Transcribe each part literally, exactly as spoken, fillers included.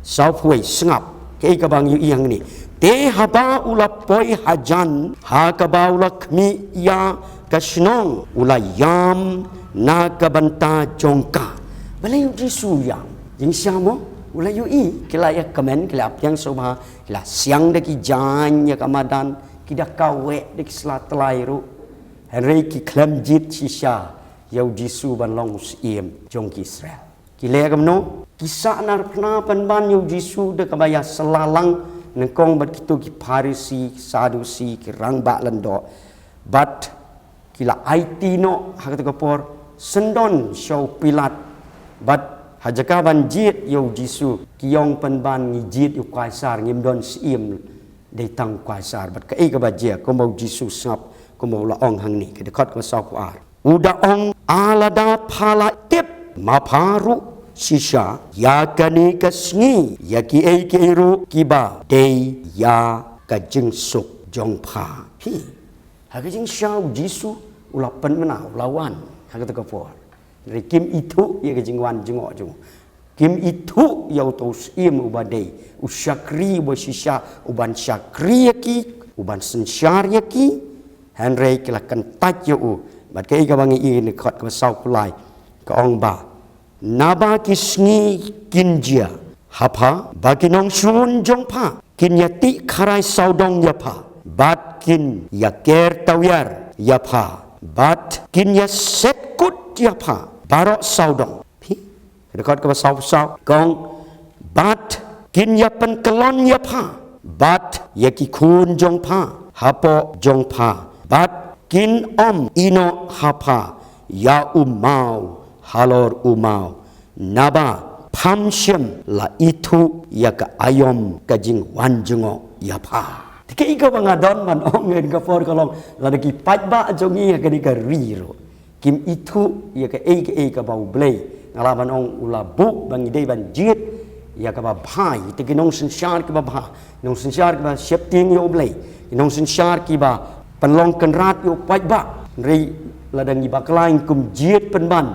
Sawphew wei, sngap. Kaei kaba ngi ïohi hangne. Te haba u la poi hajan, ha kaba u la khmih ïa ka shnong, u la ïam na ka bynta jong ka. Balei u Jisu u ïam? Jingshisha mo, u la ïohi, ki la ïa kmen, ki la pdiang sngewbha, ki la siang da ki jaiñ ïa ka madan, ki da kaweh da ki sla tlai ruh. Hynrei ki khlem jied shisha ïa u Jisu ban long u syiem jong ki Israel. Ki leh kumno? Ki sahnarphna pynban ïa u Jisu da kaba ïa sla lang nyngkong bad kito ki Pharisi, ki Sadusi, ki rangbah lyngdoh. Bad ki la aiti noh ha kata ka por syndon sha u Pilat. Bad ha jaka ban jied ïa u Jisu, ki ong pynban, ngi jied ïa u Kaisar, ngim don syiem dei tang u Kaisar. Bad kaei kaba jia, kumba u Jisu sngap, kumba u la ong hangne, ka dkhot kaba sawphew ar. U da ong, lada pha la tip, ma pha ruh shisha ïa kane ka sngi, ïa kiei kiei ruh kiba dei ïa ka jingsuk jong pha. Hi. Ha ka jingshisha u Jisu u la pynmynna, u la wan ha kata ka por. Hynrei kim ithuh ïa ka jingwan jngoh jong u. Kim ithuh ïa uto u syiem uba dei u shakri uba shisha, uban shakri ïa ki, uban synshar ïa ki. Hynrei ki la kyntait ïa u. Bad kaei kaba ngi i na ka dkhot kaba sawphew lai, ka ong ba, naba ki sngi kin jia ha pha ba ki nongshun jong pha kin ïa tih kharai sawdong ïa pha, bad kin ïa ker tawiar ïa pha, bad kin ïa set kut ïa pha baroh sawdong. Hi, ka dkhot kaba sawphew saw ka ong, bad kin ïa pynkyllon ïa pha bad ïa ki khun jong pha hapoh jong pha, bad kin ym ïehnoh ha pha ïa u maw halor u maw, naba pham shym la ithuh ïa ka aïom ka jingwan jngoh ïa pha. Te kaei kaba nga don ban ong ha kane ka por ka long, lada ki paidbah jong ngi ha kane ka ri ruh kim ithuh ïa kaei kaei kaba U Blei, nga lah ban ong u la buh ba ngi dei ban jied ïa kaba bha. Te ki nongsynshar kiba bha, nongsynshar kiba sheptieng ïa U Blei, ki nongsynshar kiba pynlong kynrad ïa u paidbah. Hynrei lada ngi bakla, ngi kum jied pynban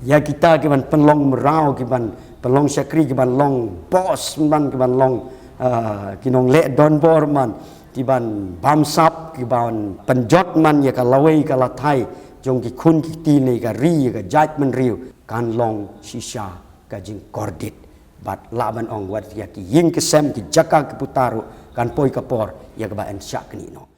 ïa kita kiban pynlong mraw, kiban pynlong shakri, kiban long boss pynban, kiban long, ah, ki nongleh donbor man, kiban bamsap, kiban pynjot man ïa ka lawei ka lathai jong ki khun ki kti ne ka ri, ïa ka jaitbynriew, kan long shisha ka jingkordit. Bad lah ban ong wat ïa ki ïing ki sem, ki jaka ki puta ruh kan poi ka por ïa kaba yn shah knieh noh.